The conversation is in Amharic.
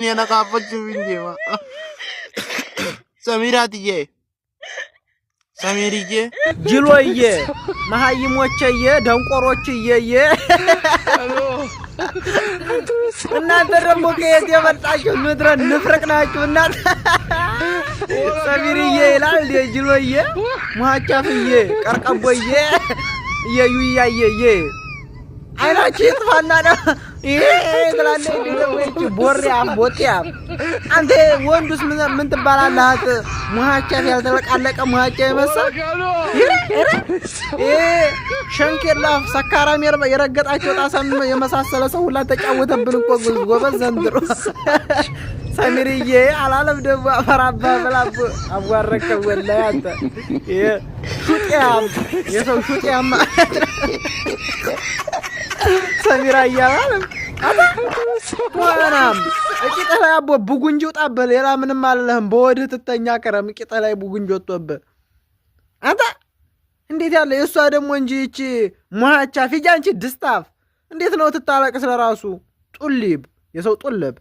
Na kaafachuuf hin deema. Samiiraatiyye. ሰሚርዬ። ጅሎዬ፣ መሀይሞችዬ፣ ደንቆሮችዬ፣ እናንተ ደግሞ ከየት የመጣችሁ ምድረ ንፍርቅ ናችሁ እናንተ። ሰሚርዬ ይላል እንዴ ጅሎዬ፣ ሙሀቻፍዬ፣ ቀርቀቦዬ፣ እየዩያየዬ አይናችሁ ይጥፋና ነው ይሄ ትላለህ። እንዴ ደግሞ ይቺ ቦሬ አፍ ቦጤ አፍ። አንተ ወንዱስ ምን ትባላለህ? አንተ ሙሀቻፍ ያልተለቃለቀ ሙሀቻ የመሰል ይሄ ሸንኬላ ሰካራም የረገጣቸው ጣሳም የመሳሰለ ሰው ሁላ ተጫወተብን እኮ ጎበዝ ዘንድሮ። ሰሚርዬ አላለም ደግሞ አፈራባ ብላ አዋረከው ወላሂ። አንተ ይሄ ሹጤያም የሰው ሹጤያም ማለት ነው። ሰሚራ እያላለም ዋናም ቂጥህ ላይ አቦ ቡጉንጅ ውጣብህ። ሌላ ምንም አልልህም። በወድህ ትተኛ ከረም ቂጥህ ላይ ቡጉንጅ ወጥቶብህ። አንተ እንዴት ያለ የእሷ ደግሞ እንጂ ይቺ ሙሃቻ ፊጃ አንቺ ድስታፍ እንዴት ነው ትታለቅስ? ለራሱ ጡሊብ የሰው ጡልብ።